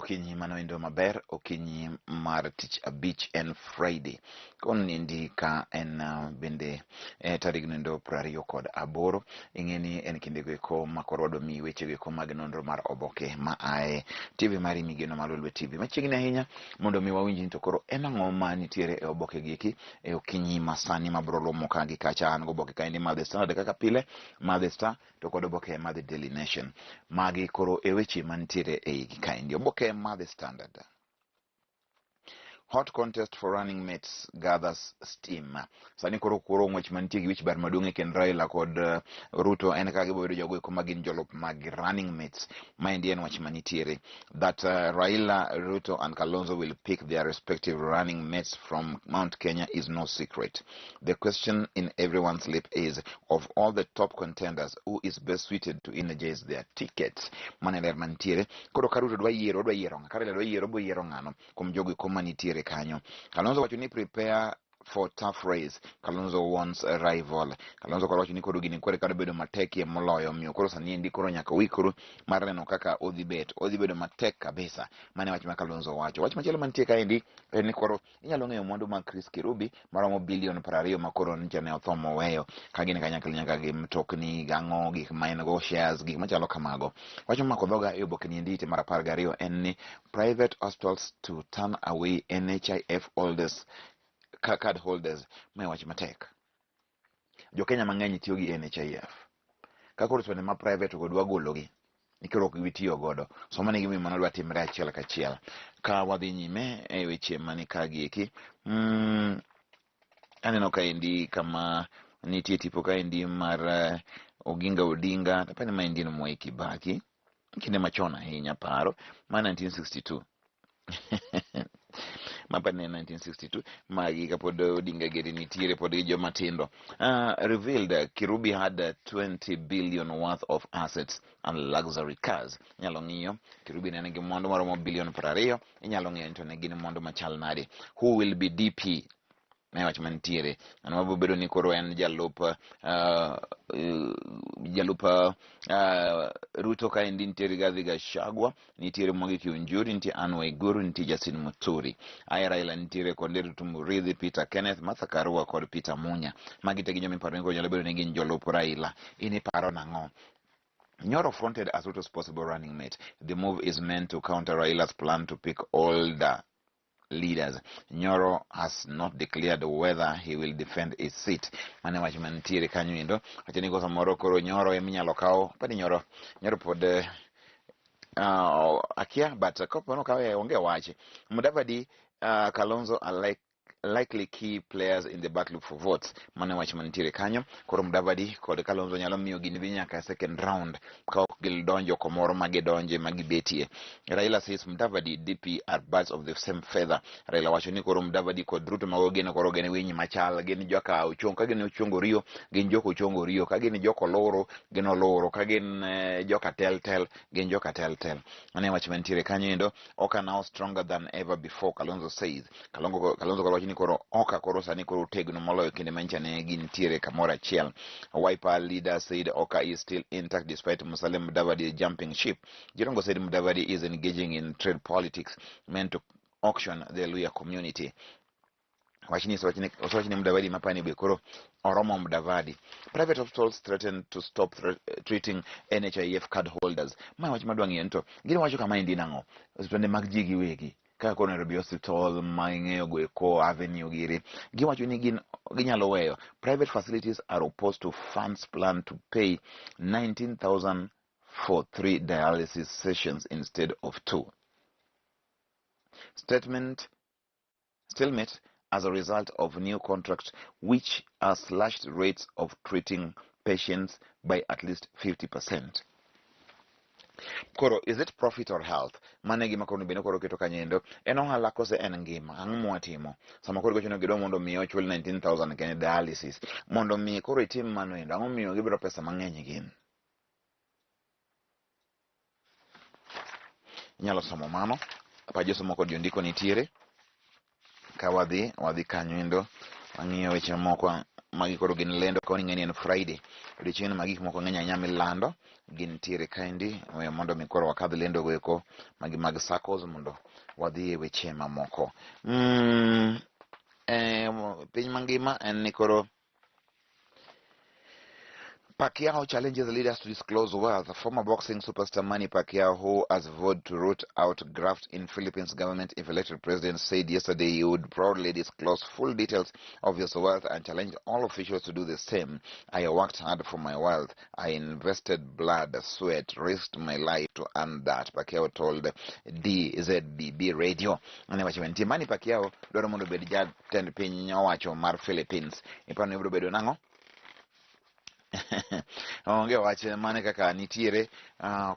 Okinyi mano endo maber, okinyi mar tich abich en Friday. Koniendi ka en bende tarik noendo 28. Ing'e ni en kinde go eko ma koro wadwa miyi weche go eko mag nonro mar oboke ma ae TV mari migeno mar Lolwe TV. Machiegni ahinya mondo mi wawinj ni to koro en ang'o ma nitiere e oboke gi eki e okinyi ma sani ma bro luomo ka gi kacha. An goboke kaendi mar The Standard kaka pile, mar The Star to kod oboke mar The Daily Nation. Magi koro e weche mantiere e igi kaendi. Oboke mar The Standard. Hot contest for running mates gathers steam. Sani koro koro ng'wech mantie gi wich bar maduong' e kind Raila kod Ruto en kaka gibiro bedo jogo eko ma gin jolup mag running mates. Maendi en wach manitiere. That Raila, Ruto and Kalonzo will pick their respective running mates from Mount Kenya is no secret. The question in everyone's lip is, of all the top contenders, who is best suited to energize their tickets? Mano e ler mantiere. Koro ka Ruto dwa yiero, odwa yiero ng'a? Ka Raila dwa yiero, obiro yiero ng'ano kuom jogo eko manitiere kanyo? Kalonzo wacho ni prepare for tough race. Kalonzo wants a rival. Kalonzo koro wacho ni koro gini kore kado bedo matekie moloyo, omiyo koro sani endi koro nyaka uikru mar neno kaka odhi bet. Odhi bedo matek kabisa. Mano e wach ma Kalonzo wacho. Wach machielo mantie kaendi en ni koro inyalo ng'eyo mwandu mag Chris Kirubi maromo bilion 20 ma koro nyicha ne otho moweyo ka gin kanyakla nyaka gi mtokni gang'o gik ma en go shares gik machalo kamago. Wach momako dhoga e oboke ni endi ite mar 12 en ni private hospitals to turn away NHIF holders card holders. Mae wach matek. Jo Kenya mang'eny tiyo gi NHIF. Ka koro osiptande ma private go dwa gologi nikech ok gibi tiyo godo. So mano e gimomiyo mano dwa timre achiel kachiel. Ka wadhi nyime e weche mani ka gieki, aneno kaendi kama nitie tipo kaendi mar Oginga Odinga, apani maendi en Mwai Kibaki, kinde machon ahinya paro, ma 1962. Mapani en 1962, magi kapod Odinga geri nitiere pod gi joma tindo. Revealed Kirubi had 20 billion worth of assets and luxury cars. Inyalo ng'iyo Kirubi ne nigi mwandu maromo bilion 20, inyalo ng'iyo ni to ne gin mwandu machal nade. Who will be DP? Ne wach mantiere. Ng'ano mabiro bedo ni koro en jalup Ruto kaendi nitie Rigathi Gachagua, nitiere Mwangi Kiunjuri, nitie Anne Waiguru, nitie Justin Muturi. Aye Raila nitiere kod Nderitu Muriithi, Peter Kenneth, Martha Karua kod Peter Munya. Magi te gin joma iparo ni koro nyalo bedo ni gin jolup Raila. In iparo nang'o? Nyoro fronted as Ruto's possible running mate. The move is meant to counter Raila's plan to pick older leaders. Nyoro has not declared whether he will defend his seat. Mane wach mantiere kanyo endo. Wacho ni samoro koro Nyoro ema inyalo kaw. Apani Nyoro pod akia, but kopo nokawe onge wach. Mudavadi, Kalonzo are likely key players in the battle for votes. Mane wach mantiere kanyo. Koro Mudavadi kod Kalonzo nyalo miyo gini dhi nyaka second round ka ok gidonjo komoro ma gidonje ma gibetie. Raila says Mudavadi DP are birds of the same feather. Raila wacho ni koro Mudavadi kod Ruto mago gin koro gin winy machal, gin joka Ochongo, ka gin Ochongo Rio, gin joka Ochongo Rio, ka gin joka Oloro, gin Oloro, ka gin joka Tel Tel, gin joka Tel Tel. Mane wach mantiere kanyo endo. Oka now stronger than ever before, Kalonzo says. Kalonzo koro wacho ni koro Oka koro sani koro otegno moloyo kinde manyicha ne gintiere kamoro achiel. Wiper leader said Oka is still intact despite Musalia Mudavadi jumping ship. Jirongo said Mudavadi is engaging in trade politics meant to auction the Luhya community. Wachni osewach ni Mudavadi mapani be koro oromo Mudavadi. Private hospitals threaten to stop treating NHIF card holders. Ma wach madwa ng'iyo ni to gin wacho kama endi nang'o? Osiptande mag ji giwegi kaka koro Nairobi Hospital ma ing'eyo go eko Avenue giri giwacho ni gin ginyalo weyo. Private facilities are opposed to funds plan to pay 19,000 for 3 dialysis sessions instead of 2. Statement stalemate as a result of new contracts which are slashed rates of treating patients by at least 50%. Koro, is it profit or health? Mano e gima koro bende koro keto kanyo endo. En ohala kose en ngima? Ang'o mwatimo? Sama koro giwacho ni gidwa mondo mi ochul 19,000 kende dialysis. Mondo mi koro itim mano endo, ang'o miyo gibiro pesa mang'eny gin? Inyalo somo mano. Pa josomo kod jondiko nitiere. Ka wadhi kanyo endo, wang'iyo weche moko. Magi koro gin lendo koni ng'eni en Friday. Odiochieng'ni ma gik moko ng'eny ahinya milando gintiere kaendi. We mondo mi koro wakadh lendo go eko magi mag SACCOs mondo wadhi e weche mamoko. Piny mangima en ni koro Pacquiao challenges leaders to disclose wealth. Former boxing superstar Manny Pacquiao, who has vowed to root out graft in Philippines government if elected president, said yesterday he would proudly disclose full details of his wealth and challenged all officials to do the same. I worked hard for my wealth. I invested blood, sweat, risked my life to earn that, Pacquiao told DZBB Radio. Ne wacho nitie Manny Pacquiao dwaro mondo obed jatend piny owacho mar Philippines. Iparo ni obiro bedo nang'o? Onge wach mane kaka nitiere.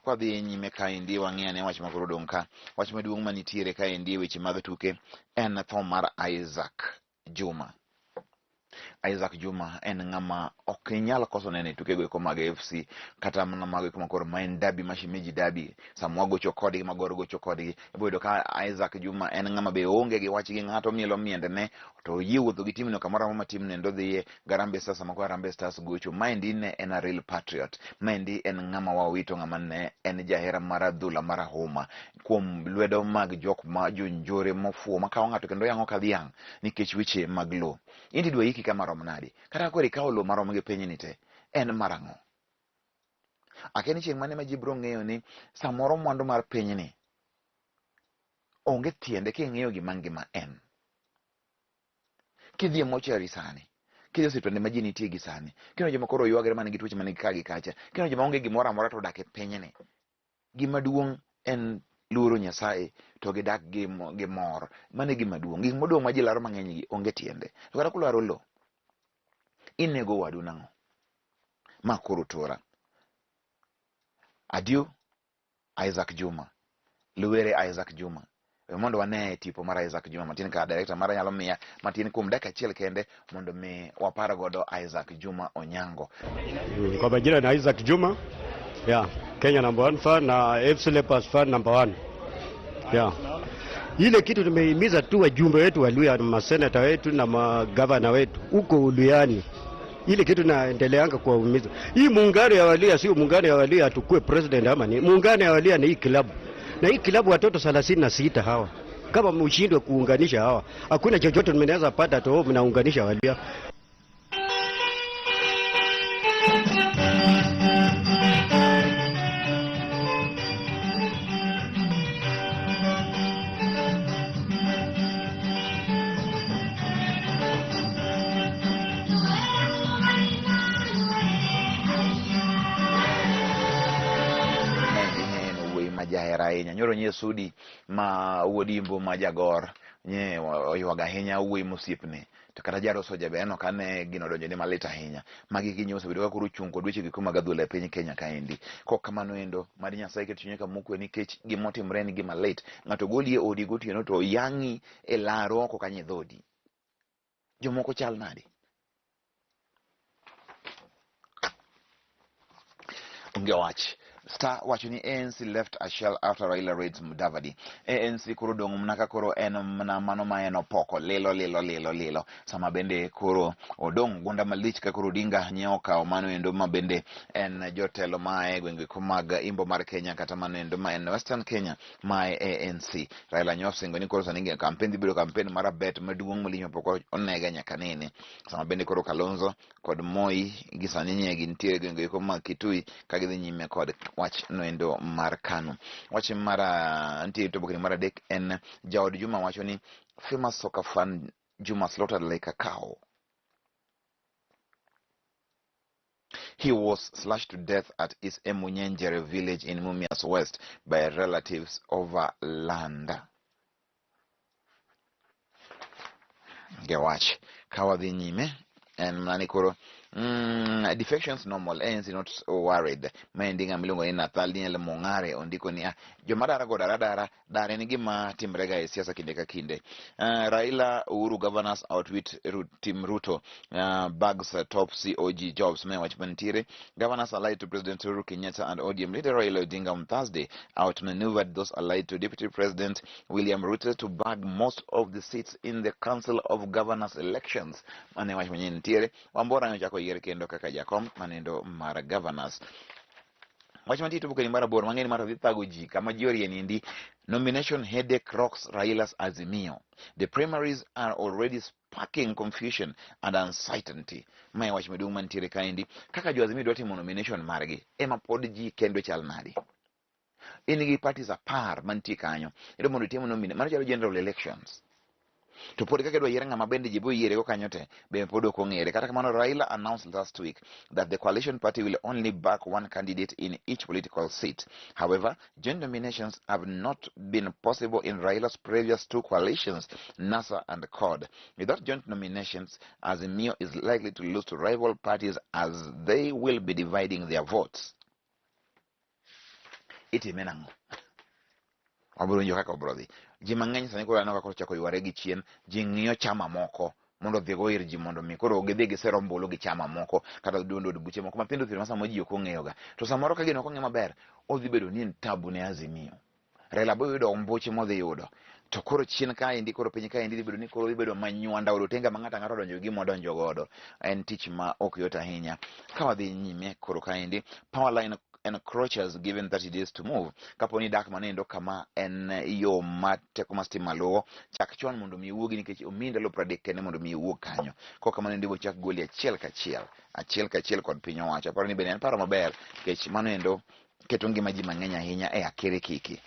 Kwadhi nyime kaendi wang'i ane wach makoro odong' ka. Wach maduong' manitiere kaendi e weche mag tuke en tho mar Isaac Juma. Isaac Juma en ng'ama ok inyal koso neno e tukego eko mag AFC kata mana mago eko makoro ma en derby ma shemeji derby. Sama wagocho kodgi ma Gor gocho kodgi, ibiro yudo ka Isaac Juma en ng'ama be oonge gi wach gi ng'ato, omielo miendene to oyie wuotho gi timno kamoro amora ma timno endo dhiye. Harambee Stars sama koro Harambee Stars gocho, maendi ne en a real patriot. Maendi en ng'ama wawito, ng'ama ne en jahera mar adhula marahuma kuom lwedo mag jok ma jonjore mofuwo makawo ng'ato kendo yang'o ka dhiang' nikech weche mag lowo. In to idwa iki kama rom nadi? Kata ka koro ikawo lowo marom gi pinyni te, en mar ang'o? Akia ni chieng' mane ma ji biro ng'eyo ni samoro mwandu mar pinyni onge tiende king'iyo gima ngima en. Kidhi e mochari sani, kidhi e osiptande ma ji nitie gi sani, kineno joma koro ywagre man gi tuoche man gi ka gi kacha, kineno joma onge gimoro amora to odak e pinyni. Gima duong' en luoro Nyasaye to gidak gi, gi mor. Mano e gima duong'. Gik modong' ma ji laro mang'eny gi onge tiende. To kata kularo lo, inego wadu nang'o? Ma koro tora. Adieu Isaac Juma. Luwere Isaac Juma. We mondo wane tipo mar Isaac Juma matin ka director mara nyalo miya matin kuom dakika achiel kende mondo mi wapar godo Isaac Juma Onyango. Kwa majina ni Isaac Juma. Yeah, Kenya number one fan na AFC Leopards fan number one. Yeah. Ile kitu tumehimiza tu wajumbe wetu wa Luhya, maseneta wetu na magavana wetu huko Uluyani. Ile kitu naendeleanga kuwahimiza. Hii muungano ya Waluhya sio muungano ya Waluhya atukue president ama ni muungano ya Waluhya ni hii klabu. Na hii klabu watoto 36 hawa. Kama mshindwe kuunganisha hawa, hakuna chochote mnaweza pata tu mnaunganisha Waluhya. Ne en wuoyi ma jahera ahinya. Nyoro nyie Sudi ma wuod Imbo ma jagor nye oywago ahinya wuoyi mosiepne. To kata Jaroso jabe aneno ka ne gino odonjo ne malit ahinya. Magi gi nyoso bedo ka koro chung' kod weche giko mag adhula e piny Kenya kaendi. Kok kamano endo, mad Nyasaye ket chunye kama okwe nikech gima otimore en gima lit. Ng'ato goli e odi gotieno to yang'i e laro oko kanyo e dhodi. Jomoko chal nade? Onge wach. Star wacho ni ANC left a shell after Raila raids Mudavadi. ANC koro dong' mana ka koro en mana mano ma en opoko lilo lilo lilo lilo. Sama bende koro odong' gunda malich ka koro Odinga nye okawo mano endo ma bende en jotelo ma e gwenge mag imbo mar Kenya kata mano endo ma en Western Kenya ma e ANC. Raila nyo osingo ni koro sani kampen dhi bedo kampen mar abet maduong' malich mapok onega nyaka nene. Sama bende koro Kalonzo kod Moi gi sani nye gintiere e gwenge eko mag Kitui ka gidhi nyime kod wach noendo mar KANU. Wach mar nitie to obokni mar adek en jaod Juma wacho ni famous soccer fan Juma slaughtered like a cow. He was slashed to death at his Emunyenjere village in Mumias West by relatives over land. Ge wach ka wadhi nyime en mana ni koro Defections normal, ANC not worried. Maendi ng'ama iluongo ni Nathaniel Mong'are ondiko ni joma dara go dara dara dar en gima timre ga e siasa kinde ka kinde. Raila Uhuru governors outwit Team Ruto bags top COG jobs. Mae wach mantiere. Governors allied to President Uhuru Kenyatta and ODM leader Raila Odinga on Thursday outmaneuvered those allied to Deputy President William Ruto to bag most of the seats in the Council of Governors elections. Mane wach manyien nitiere. Wambora nochako yier kendo kaka jakom manendo mar governors. Wach mantie to bukeni mar aboro mang'eny mar dhi thago ji kama ji orie nindi. Nomination headache rocks Raila's Azimio. The primaries are already sparking confusion and uncertainty. Mae wach maduong' mantiere kaendi. Kaka jo Azimio dwa timo nomination margi ema pod ji kendo chal nadi. In gi parties 10 mantie kanyo. Idwa mondo itim nomination. Mano chalo general elections. To pod kaka idwa yier ng'ama bende ji boyierego kanyo te be pod ok ong'ere. Kata kamano Raila announced last week that the coalition party will only back one candidate in each political seat. However, joint nominations have not been possible in Raila's previous two coalitions, NASA and CORD. Without joint nominations, Azimio is likely to lose to rival parties as they will be dividing their votes. Itime nang'o? Wabiro winjo kaka obiro dhi. Ji mang'eny sani koro aneno ka koro ochako yware gi chien, ji ng'iyo chama moko mondo odhigo ir ji mondo mi koro gidhi giser ombulu gi chama moko kata duond od buche moko matindo thindo ma samoro ji ok ong'eyoga. To samoro ka gino ok ong'e maber, odhi bedo ni en tabu ne Azimio. Raila bo yudo ombuche modhi yudo. To koro chien kaendi koro piny kaendi dhi bedo ni koro dhi bedo manywanda od otenga ma ng'ato ang'ata odonjo gi gima odonjo godo. En tich ma ok yot ahinya. Ka wadhi nyime koro kaendi, power line encroachers given 30 days to move. Kapo ni dak manendo kama en yo ma teko ma stima luwo, chak chon mondo mi iwuogi nikech omiyi ndalo 30 kende mondo mi iwuog kanyo. Kok kamano endo ibiro chak goli achiel kachiel, achiel kachiel kod piny owacho. Aparo ni bende en paro maber nikech mano endo keto ngima ji mang'eny ahinya e akirikiki.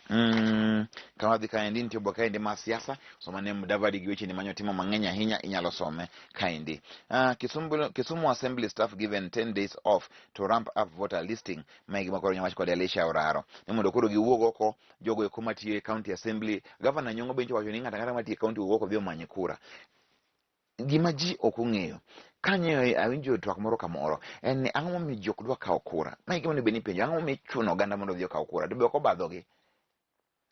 Ka wadhi kaendi nitie oboke kaendi mar siasa soma ne Mudavadi gi weche ni manyo timo mang'eny ahinya inyalo some kaendi. Kisumu Assembly staff given 10 days off to ramp up voter listing. Mae gima koro nyawach kod Elisha Oraro ni mondo koro giwuog oko jogo eko matiyo e county assembly. Governor Nyong'o bencho wacho ni ng'ato ang'ata matiyo e county owuok odhi omany kura. Gima ji ok ong'eyo kanyo awinjo twak moro kamoro en ni ang'o momiyo ji ok dwa kawo kura. Mae gima onego bed ni ipenjo, ang'o momiyo ichuno oganda mondo odhi okaw kura to be ok obadhogi.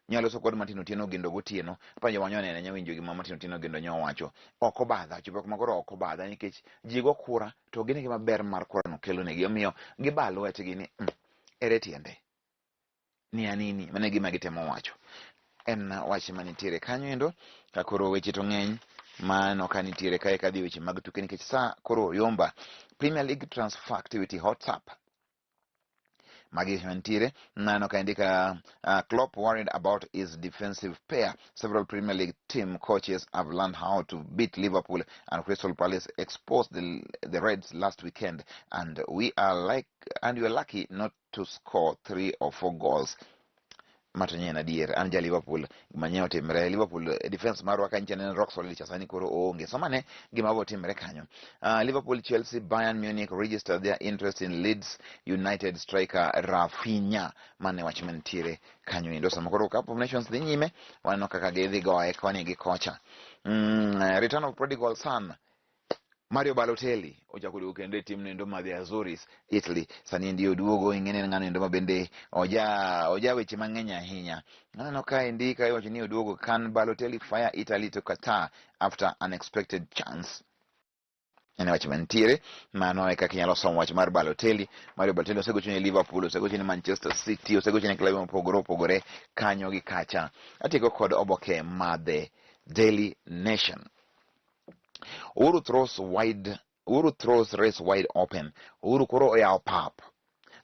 Nyalo loso kod Martin Otieno Ogendo gotieno, apenjo ma nyo nene nyawinjo gima Martin Otieno Ogendo nyo owacho. Ok obadha, chopo kuma koro ok obadha nikech ji go kura to gine gima ber mar kura no kelo negi. Omiyo giba lwetgi ni ere tiende? Ni anini, mano e gima gitemo wacho. En wach manitiere kanyo endo, ka koro weche to ng'eny mano ka nitiere kae kadhi weche mag tuke nikech sa koro oyomba. Premier League transfer activity WhatsApp. Magi mantiere nano ka indika Klopp worried about his defensive pair. Several Premier League team coaches have learned how to beat Liverpool and Crystal Palace exposed the Reds last weekend, and we are lucky not to score 3 or 4 goals. Mato en adier, an ja Liverpool manye otimre Liverpool defense marwa ka nyicha ne en rock solid cha sani koro oonge. Soma ne gima bo timre kanyo. Liverpool, Chelsea, Bayern Munich registered their interest in Leeds United striker Rafinha. Mane wach mantiere kanyo endo. Sama koro Cup of Nations dhi nyime, waneno kaka gidhi goye koni gi kocha. Return of prodigal son Mario Balotelli ochako duogo kendo e tim nendo mar the Azuris Italy. Sani endi oduogo ing'ene en ng'ano endo ma bende oja weche mang'eny ahinya. Aneno ka endi ka iwacho ni oduogo, can Balotelli fire Italy to Qatar after unexpected chance? En wach mantiere, mano e kaka inyalo somo wach mar Balotelli. Mario Balotelli osegocho ne Liverpool, osegocho ne Manchester City, osegocho ne klabe mopogore opogore kanyo gi kacha. Atieko kod oboke mar The Daily Nation. Uhuru throws race wide open. Uhuru koro oyawo pap.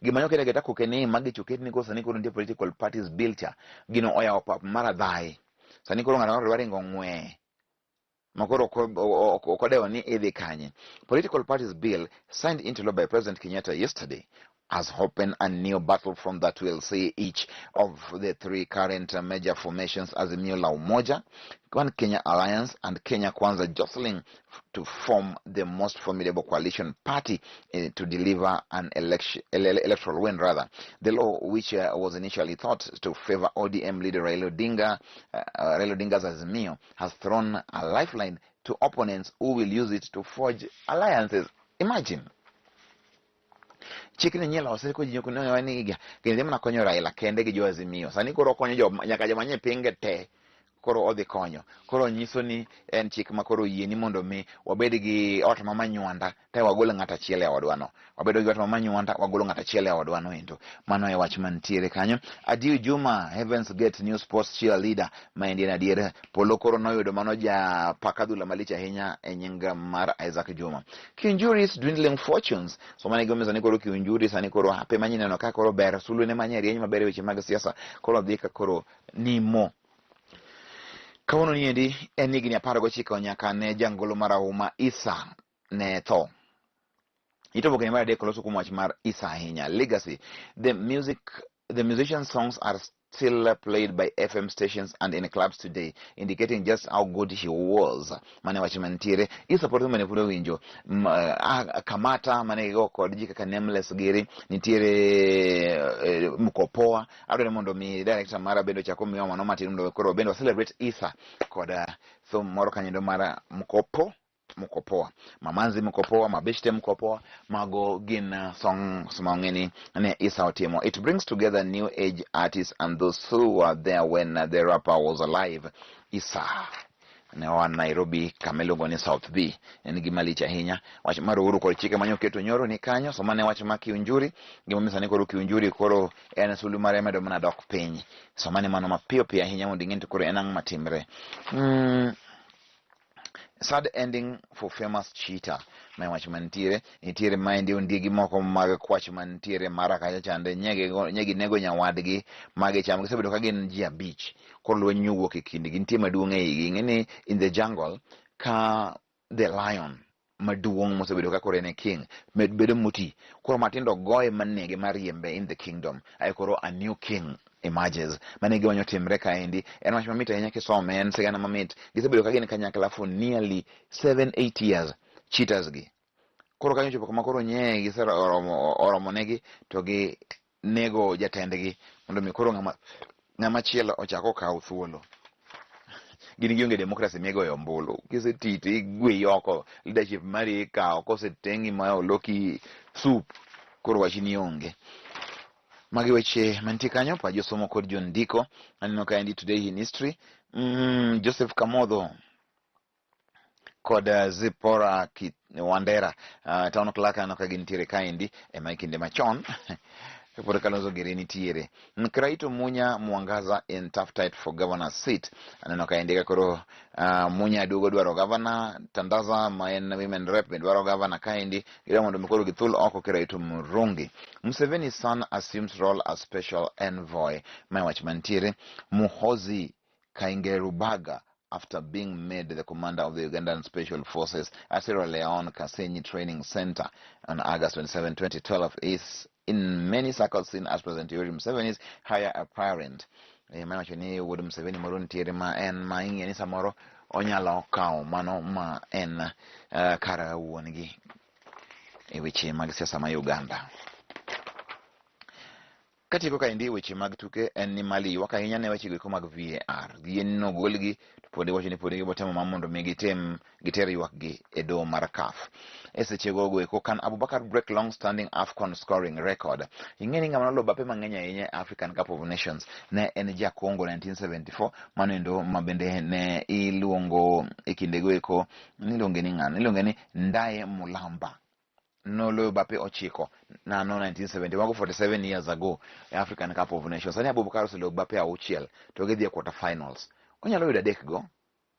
Gima nyoka ne geta koke ni magi choket ni koro sani koro nitie political parties bill cha. Gino oyawo pap mar adhayi. Sani koro ng'ato dwa ringo ng'we. Ma koro ok odewo ni idhi kanye. Political parties bill signed into law by President Kenyatta yesterday has opened a new battlefront that will see each of the three current major formations, Azimio la Umoja, One Kenya Alliance and Kenya Kwanza, jostling to form the most formidable coalition party to deliver an electoral win. Rather, the law, which was initially thought to favor ODM leader Raila Odinga, Raila Odinga's Azimio, has thrown a lifeline to opponents who will use it to forge alliances. Imagine. Chikni nyilose ko ji ok ni ga kendo dhi mana konyo Raila kende gi jo Azimio. Sani koro okonyo jo nyaka joma nye pinge te koro odhi konyo. Koro nyiso ni en chik ma koro yieni mondo mi wabed gi ot ma manywanda te wagol ng'at achiel e odwa no. Wabedo gi ot ma manywanda wagolo ng'at achiel e odwa no endo. Mano e wach mantiere kanyo. Adiu Juma, Heavens Gate New Sports Cheerleader, ma endi en adier polo koro noyudo mano ja pak adhula malich ahinya e nying mar Isaac Juma. Kiunjuri's dwindling fortunes. So mano e gimomiyo sani koro Kiunjuri sani koro hape manyineno ka koro ber sulwene manye rieny maber e weche mag siasa koro dhi ka koro nimo. Kawuono niendi en higni 19 nyaka ne jangolo marahuma Isa ne tho. Ito oboke mar adek oloso kuom wach mar Isa ahinya. Legacy. The musician's songs are still played by FM stations and in clubs today, indicating just how good he was. Mane wach mantiere. Isa pod mane pod owinjo. Kamata mane gigo kod ji kaka Nameless giri. Nitiere Mkopoa. Adwaro ni mondo mi director mara bende ochak omiwa mano matin mondo koro bende wa celebrate Isa kod thum moro kanyo mar Mkopo. Mkopoa, Mamanzi Mkopoa, Mabeshte Mkopoa, mago gin songs ma ong'e ni ne Isa otimo. It brings together new age artists and those who were there when the rapper was alive. Isa ne oa Nairobi kama iluongo ni South B. En gima lich ahinya. Wach mar Uhuru kod chike mane oketo nyoro ni kanyo. Soma ne wach ma Kiunjuri. Gimomiyo sani koro Kiunjuri koro en sulu mare medo mana dok piny. Soma ne mano mapiyo piyo ahinya mondo ing'e ni to koro en ang'o matimre. Sad ending for famous cheater. Ma wach mantiere, nitiere maendi ondiegi moko mag kwach mantiere mara kacha chande nyegi nego nyawadgi magi cham gisebedo ka gin ji 5 koro lweny owuok e kindgi nitie maduong' e igi ing'e ni in the jungle ka the lion maduong' mosebedo ka koro en e king bedo moti koro matindo goye manege mariembe in the kingdom ae koro a new king emerges. Mano e gima nyotimre kaendi. En wach mamit ahinya kisome, en sigana mamit. Gisebedo ka gin kanyakla for nearly 7-8 years, cheaters gi. Koro kanyo ochopo kama koro nye giseromo oromo negi to gi nego jatendgi mondo mi koro ng'ama chielo ochak okaw thuolo. Gin gionge democracy migoyo ombulu. Kiseti to igweyi oko, leadership mari ikawo, koseteng'i ma oloki soup, koro wachni onge. Magi weche mantie kanyo pa josomo kod jondiko. Aneno kaendi Today in History. Joseph Kamodho kod Zipporah Wandera, town clerk aneno ka gintiere kaendi ema e kinde machon pod Kalonzo Gere nitiere. Kraito Munya Mwangaza in tough tight for governor seat. Aneno kaendi ka koro Munya duogo dwaro governor, Tandaza ma en women rep be dwaro governor kaendi. Gidwa mondo mi koro githul oko Kiraitu Murungi. Museveni's son assumes role as special envoy. Mae wach mantiere. Muhoozi Kainerugaba after being made the commander of the Ugandan Special Forces at Sierra Leone Kasenyi Training Center on August 27, 2012 is in many circles seen as President Yoweri Museveni's higher apparent. Mano wacho ni wuod Museveni moro nitiere ma en ma ing'e ni samoro onyalo kawo mano ma en kar wuon-gi e weche mag siasa ma Uganda. Katieko kaendi weche mag tuke en ni Mali ywak ahinya ne weche goeko mag VAR. Giyie ni nogolgi to pod iwacho ni pod gibotemo mar mondo mi giter ywakgi e doho mar CAF. E seche gogo eko kan Abubakar break long standing AFCON scoring record. Ing'e ni ng'ama noloyo bape mang'eny ahinya e African Cup of Nations ne en ja Congo 1974 mano endo ma bende ne iluongo e kindego eko niluonge ni ng'ano iluonge ni Ndaye Mulamba. Noloyo bape 9 nano 1970 mago 47 years ago e African Cup of Nations. Sani Abubakar oseloyo bape 6 to gidhi e quarter finals. Onyalo yudo 3 go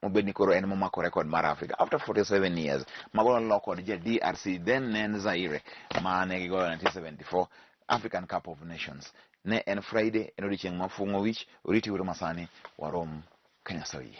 mobed ni koro en momako record mar Africa after 47 years. Mago noloyo kod ja DRC then ne en Zaire ma ne gigoyo 1974 African Cup of Nations. Ne en Friday, en odiochieng' ma fung'o wich, oriti uru masani warom ka Nyasaye oyie.